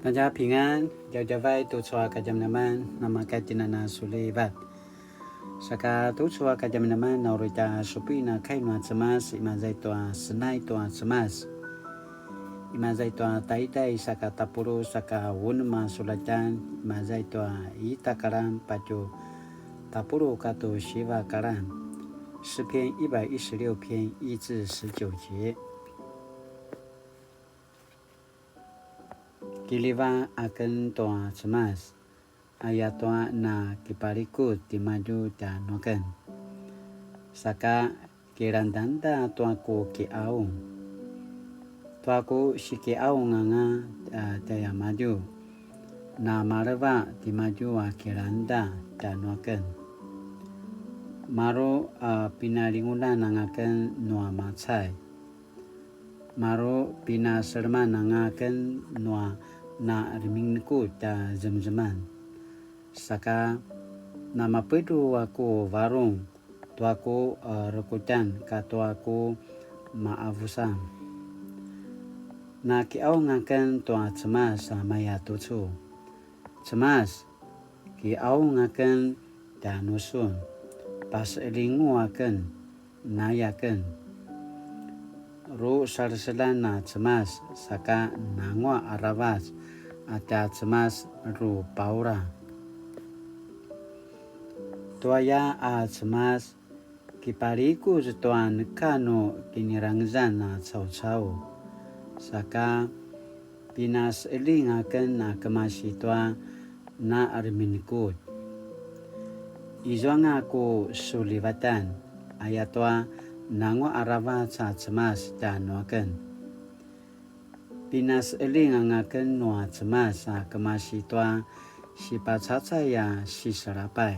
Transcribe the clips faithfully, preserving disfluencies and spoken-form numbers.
大家平安, djavadjavay tucu a kadjamadjaman, namakatjinana sulivat. Saka tucu a kadjamadjaman, na uri tja supin a kai nua Cemas, imaza i tua Senai tua Cemas. Imaza i tua taiday saka tapuluq saka unem a sulatjan, imaza i tua ita kalan patje tapuluq katua siva kalan. 诗篇一百一十六篇一至十九节。 Kiljiva aken tua Cemas, ayatua na kipalikuz timadju tjanuaken. Saka kilangdangda tua ku kiqaung. Tua ku sikiqaung anga, a, tjaimadju, na maleva timadju a kilangda tjanuaken. Maru, a, pinalingulan angaken nua macay. Maru pinaseleman anga aken nua na remineku tja zemzeman. Saka namapedru a ku varung tua ku, e, rekutjan katua ku maavusan. Na kiqaung aken tua Cemas a maya tucu. Cemas, kiqaung aken tjanusun, paseqeljingu aken, naya aken. Ru saleseljan a Cemas saka nanguaq aravac a tja Cemas ru paura. Tuaya a Cemas, kipalikuz tua neka nu kinirangezan a caucau, saka pinaseqeljing aken a kemasi tua na remineku. Izuanga ku sulivatan, ayatua nanguaq aravac a Cemas tjanuaken. Pinaseqeljing anga aken nua Cemas a kemasi tua sipacacay a siselapay.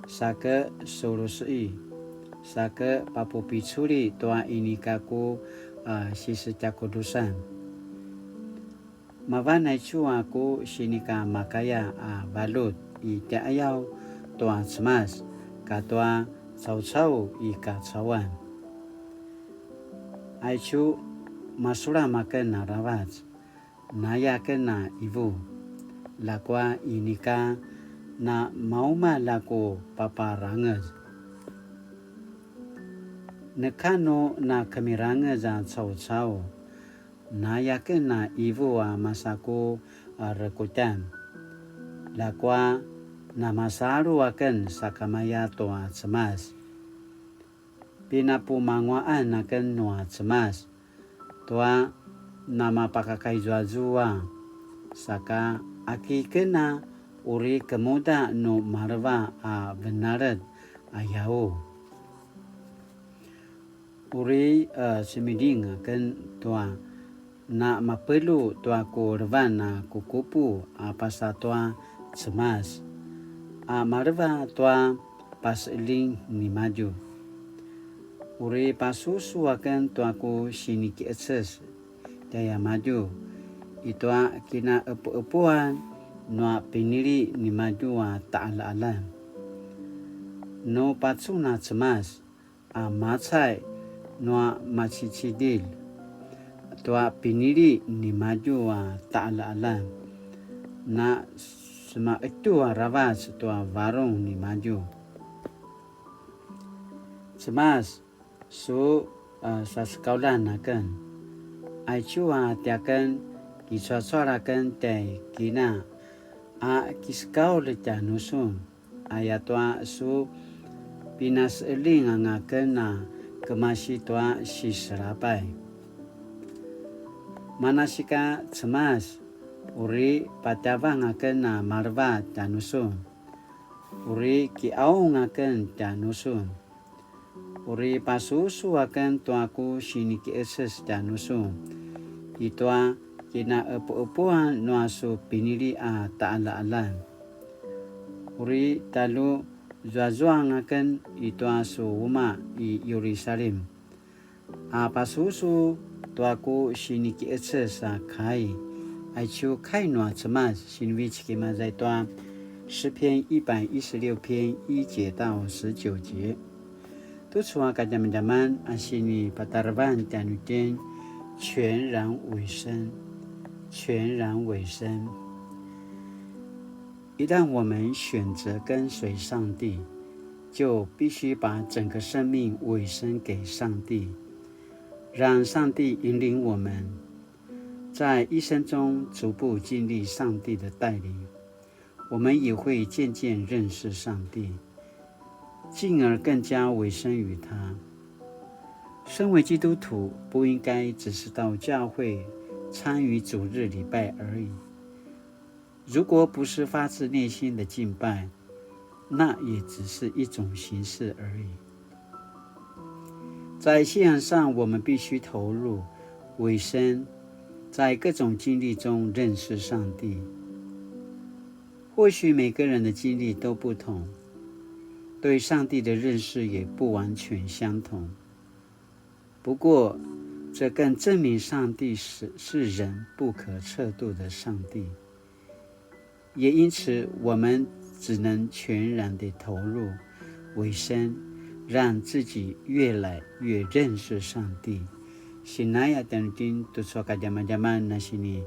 Sake suluseqi, sake papupiculi tua inika ku, a, sisetjakudusan. Mavan aicu a ku sinika makaya a valjut i tjaqayaw tua Cemas katua caucau i kacauan. Aicu masulam aken aravac, naya aken a ivu, ljakua inika na maumalj a ku paparangez. Neka nu na kemirangez a caucau, naya aken a ivu a masa ku rekutjan, ljakua na masalu aken sakamaya tua Cemas. Pinapumanguaqan aken nua Cemas tua namapakakaizuazua, saka aki ken a uri kemuda nu maleva a venalet a yau. Uri, e, cemiding aken tua na mapelu tua ku levan a kukupu a pasa tua Cemas, a maleva tua paseqeljing nimadju. Uri pasusu aken tua ku sinikiqeces tjaimadju i tua kinaqepuqepuan nua pinili nimadju a taqaljaqaljan. Nu pacun a Cemas a macay nua macicidilj tua pinili nimadju a taqaljaqaljan, na semaqetju aravac tua varung nimadju. Cemas, su, a, sasekauljan aken. Aicu a tiaken kicuacual aken tjai kina a kisekaulj tjanusun, ayatua su pinaseqeljing anga aken a kemasi tua siselapay. Manasika Cemas, uri patjavang aken a maleva tjanusun, uri kiqaung aken tjanusun. Uri pasusu aken tua ku sinikiqeces tjanusun i tua kinaqepuqepuan nua su pinili a taqaljaqaljan. Uri talu zuazuang aken i tua su umaq i Yerusalim, a pasusu tua ku sinikiqeces a kai. Aicu kai nua Cemas, sinivecik imaza i tua 诗篇一百一十六篇一节到十九节. Tucu a kadjamadjaman a sinipatarevan tjanuitjen, 全然委身.全然委身。一旦我们选择跟随上帝，就必须把整个生命委身给上帝，让上帝引领我们，在一生中逐步经历上帝的带领。我们也会渐渐认识上帝，进而更加委身于他。身为基督徒，不应该只是到教会参与主日礼拜而已。如果不是发自内心的敬拜，那也只是一种形式而已。在信仰上，我们必须投入、委身，在各种经历中认识上帝。或许每个人的经历都不同，对上帝的认识也不完全相同。不过，这更证明上帝是，是人不可测度的上帝。也因此，我们只能全然地投入、委身，让自己越来越认识上帝。Sinaya tjanuitjen tucu a kadjamadjaman a sini,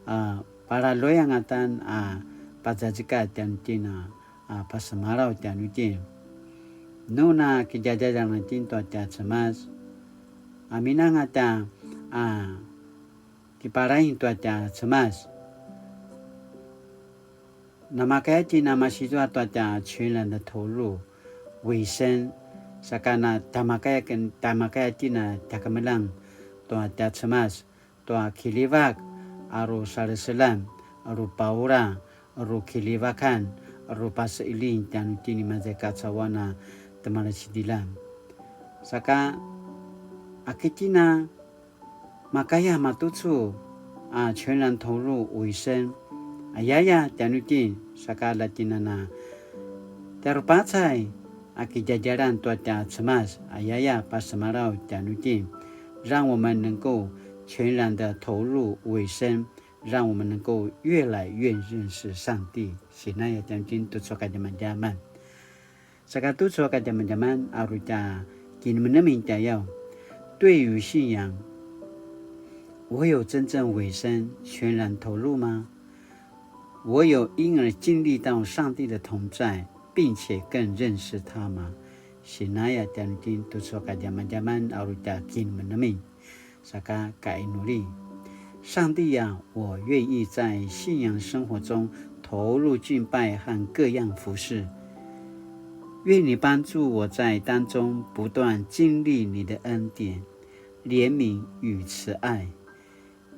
a, paraluyangatan a pazazekatj tjanuitjen a, a pasemalaw tjanuitjen. Nu na kidjadjalan itjen tua tja Cemas, a minanga tja, a, kipalaing tua tja Cemas. Namakaya itjen a masizua tua tja 全然的投入、委身, saka na tamakaya ken, tamakaya itjen a tja kemeljang tua tja Cemas, tua kiljivak, a ru saleselam, a ru paura, a ru kiljivakan, a ru paseiling tjanuitjen i maza i kacauan a temalacidilan. Saka, a ki itjen a makaya matucu a 全然投入委身, ayaya tjanuitjen, saka la itjen a na tjarupacay a kidjadjalan tua tja Cemas, ayaya pasemalaw tjanuitjen. 让我们能够全然的投入委身，让我们能够越来越认识上帝。Sinaya tjanuitjen tucu a kadjamadjaman. Saka tucu a kadjamadjaman a ru tja kinemenemen tjayaw. 对于信仰，我有真正委身、全然投入吗？我有因而经历到上帝的同在，并且更认识他吗？Sinaya tjanuitjen tucu a kadjamadjaman a ru tja kinemenemen. Saka kainuli. 上帝啊，我愿意在信仰生活中投入敬拜和各样服事。愿你帮助我在当中不断经历你的恩典、怜悯与慈爱，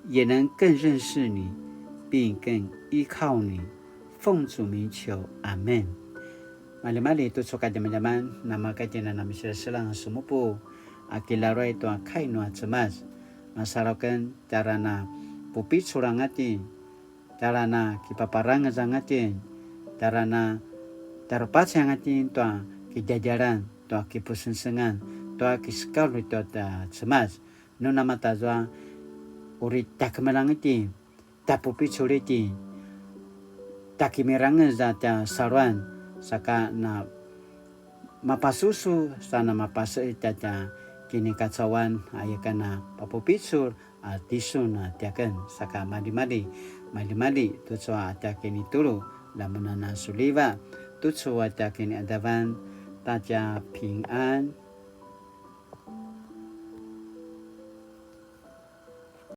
也能更认识你，并更依靠你。奉主名求，阿们。Maljimalji tucu a kadjamadjaman, namakaya itjen a na miselaselang semupu a kilaruay tua kai nua Cemas. Masalu aken, tjara na pupicul anga itjen, tjara na kipaparangez anga itjen, tjara na tjarupacay anga itjen tua kidjadjalan, tua kipusengsengan, tua kisekaulj tua tja Cemas. Nu namayatazua, uri tja kemeljang itjen, tja pupicul itjen, tja kimirangez a tja saluan, saka na mapasusu sa na mapaseqetj a tja kinikacauan, aya ken a papupicul a tisun a tiaken. Saka maljimalji, maljimalji tucu a tja kinitulu, lamun a na suliva tucu a tja kiniqadavan, ta tja pingan.